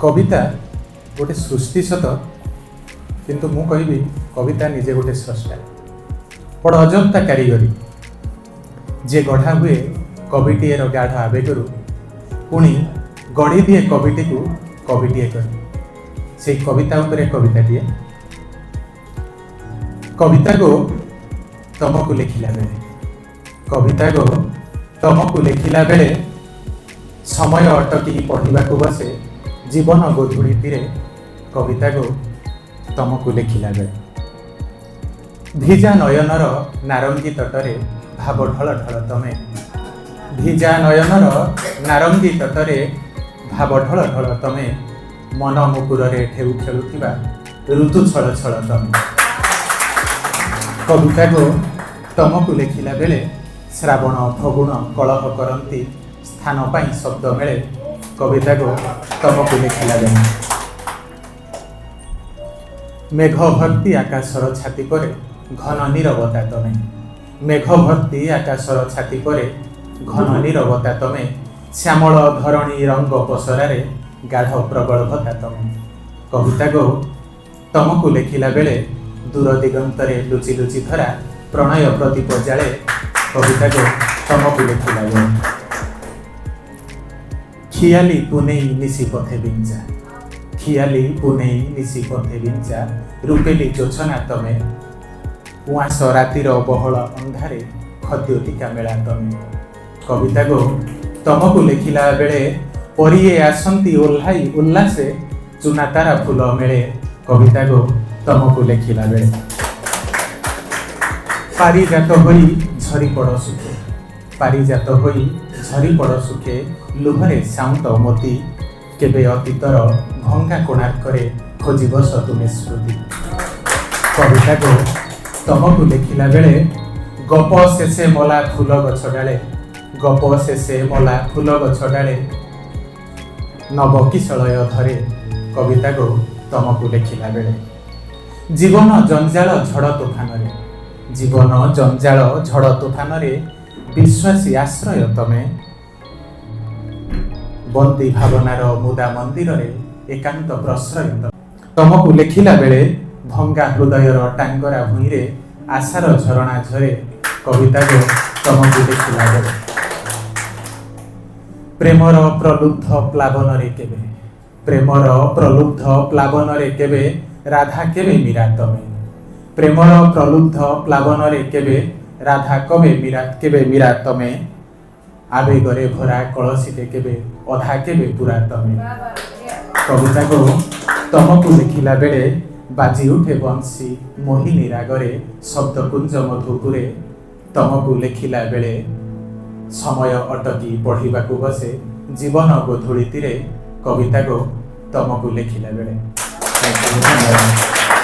କବିତା ଗୋଟେ ସୃଷ୍ଟି ସତ, କିନ୍ତୁ ମୁଁ କହିବି କବିତା ନିଜେ ଗୋଟେ ସ୍ରଷ୍ଟା, ବଡ଼ ଅଜନ୍ତା କାରିଗରୀ, ଯିଏ ଗଢ଼ା ହୁଏ କବିଟିଏର ଗାଢ଼ ଆବେଗରୁ, ପୁଣି ଗଢ଼ିଦିଏ କବିଟିକୁ କବିଟିଏ କରି। ସେଇ କବିତା ଉପରେ କବିତାଟିଏ। କବିତା ଗୋ, ତମକୁ ଲେଖିଲା ବେଳେ, କବିତା ଗୋ, ତମକୁ ଲେଖିଲା ବେଳେ ସମୟ ଅଟକି ପଢ଼ିବାକୁ ବସେ ଜୀବନ ଗୋଧୂଳିଟିରେ। କବିତା ଗୋ, ତମକୁ ଲେଖିଲା ବେଳେ ଭିଜା ନୟନର ନାରଙ୍ଗୀ ତଟରେ ଭାବ ଢଳ ଢଳ ତମେ। ଭିଜା ନୟନର ନାରଙ୍ଗୀ ତଟରେ ଭାବ ଢଳ ଢଳ ତମେ। ମନ ମୁକୁରରେ ଢେଉ ଖେଳୁଥିବା ଋତୁ ଛଳ ଛଳ ତମେ। କବିତା ଗୋ, ତମକୁ ଲେଖିଲା ବେଳେ ଶ୍ରାବଣ ଫଗୁଣ କଳହ କରନ୍ତି ସ୍ଥାନ ପାଇଁ ଶବ୍ଦ ମେଳେ। କବିତା ଗୋ, ତମକୁ ଲେଖିଲା ବେଳେ ମେଘ ଭର୍ତ୍ତି ଆକାଶର ଛାତି ପରେ ଘନ ନିରବତା ତମେ। ମେଘ ଭର୍ତ୍ତି ଆକାଶର ଛାତି ପରେ ଘନ ନିରବତା ତମେ। ଶ୍ୟାମଳ ଧରଣୀ ରଙ୍ଗ ପସରାରେ ଗାଢ଼ ପ୍ରଗଳ୍ଭତା ତମେ। କବିତା ଗୋ, ତମକୁ ଲେଖିଲା ବେଳେ ଦୂର ଦିଗନ୍ତରେ ଲୁଚି ଲୁଚି ଧରା ପ୍ରଣୟ ପ୍ରଦୀପ ଜାଳେ। କବିତା ଗୋ, ତମକୁ ଲେଖିଲା ବେଳେ ଖିଆଲି ପୁନେଇ ନିଶି ପଥେ ବିଞ୍ଚା, ଖିଆଲି ପୁନେଇ ନିଶି ପଥେ ବିଞ୍ଚା ରୂପେଲି ଜୋଛନା ତମେ। ଉଆଁସ ରାତିର ବହଳ ଅନ୍ଧାରେ ଖଦ୍ୟୋତିକା ମେଳା ତମେ। କବିତା ଗୋ, ତମକୁ ଲେଖିଲା ବେଳେ ପରିଏ ଆସନ୍ତି ଓହ୍ଲାଇ ଉଲ୍ଲାସେ ଚୁନା ତାରା ଫୁଲ ମେଳେ। କବିତା ଗୋ, ତମକୁ ଲେଖିଲା ବେଳେ ପାରିଜାତ ହୋଇ ଝରି ପଡ଼ ସୁଖେ, ପାରିଜାତ ହୋଇ ଝରି ପଡ଼ ସୁଖେ ଲୁହରେ ସାଉଁଟ ମୋତି। କେବେ ଅତୀତର ଭଙ୍ଗା କୋଣାର୍କରେ ଖୋଜି ବସ ତୁମେ ସ୍ମୃତି। କବିତା ଗୋ, ତମକୁ ଲେଖିଲା ବେଳେ ଗପ ଶେଷେ ମଲା ଫୁଲ ଗଛ ଡାଳେ, ଗପ ଶେଷେ ମଲା ଫୁଲ ଗଛ ଡାଳେ ନବ କିଶଳୟ ଧରେ। କବିତା ଗୋ, ତମକୁ ଲେଖିଲା ବେଳେ ଜୀବନ ଜଞ୍ଜାଳ ଝଡ଼ ତୋଫାନରେ, ଜୀବନ ଜଞ୍ଜାଳ ଝଡ଼ ତୋଫାନରେ ବିଶ୍ୱାସୀ ଆଶ୍ରୟ ତମେ। ବନ୍ଦୀ ଭାବନାର ମୁଦା ମନ୍ଦିରରେ ଏକାନ୍ତ ପ୍ରଶ୍ରୟ ତମେ। ତମକୁ ଲେଖିଲା ବେଳେ ଭଙ୍ଗା ହୃଦୟର ଟାଙ୍ଗରା ଭୂଇଁରେ ଆଶାର ଝରଣା ଝରେ। କବିତା ଗୋ, ତମକୁ ଲେଖିଲା ବେଳେ ପ୍ରେମର ପ୍ରଲୁବ୍ଧ ପ୍ଲାବନରେ କେବେ, ପ୍ରେମର ପ୍ରଲୁବ୍ଧ ପ୍ଲାବନରେ କେବେ ରାଧା କେବେ ମୀରା ତମେ। ପ୍ରେମର ପ୍ରଲୁବ୍ଧ ପ୍ଲାବନରେ କେବେ ରାଧା କବେ ମୀରା, କେବେ ମୀରା ତମେ। ଆବେଗରେ ଭରା କଳସୀଟେ କେବେ ଅଧା କେବେ ପୁରା ତମେ। କବିତା ଗୋ, ତମକୁ ଲେଖିଲା ବେଳେ ବାଜି ଉଠେ ବଂଶୀ ମୋହିନୀ ରାଗରେ ଶବ୍ଦକୁଞ୍ଜ ମଧୁପୁରେ। ତମକୁ ଲେଖିଲା ବେଳେ ସମୟ ଅଟକି ପଢ଼ିବାକୁ ବସେ ଜୀବନ ଗୋଧୂଳିଟିରେ। କବିତା ଗୋ, ତମକୁ ଲେଖିଲା ବେଳେ। Thank you, ଧନ୍ୟବାଦ।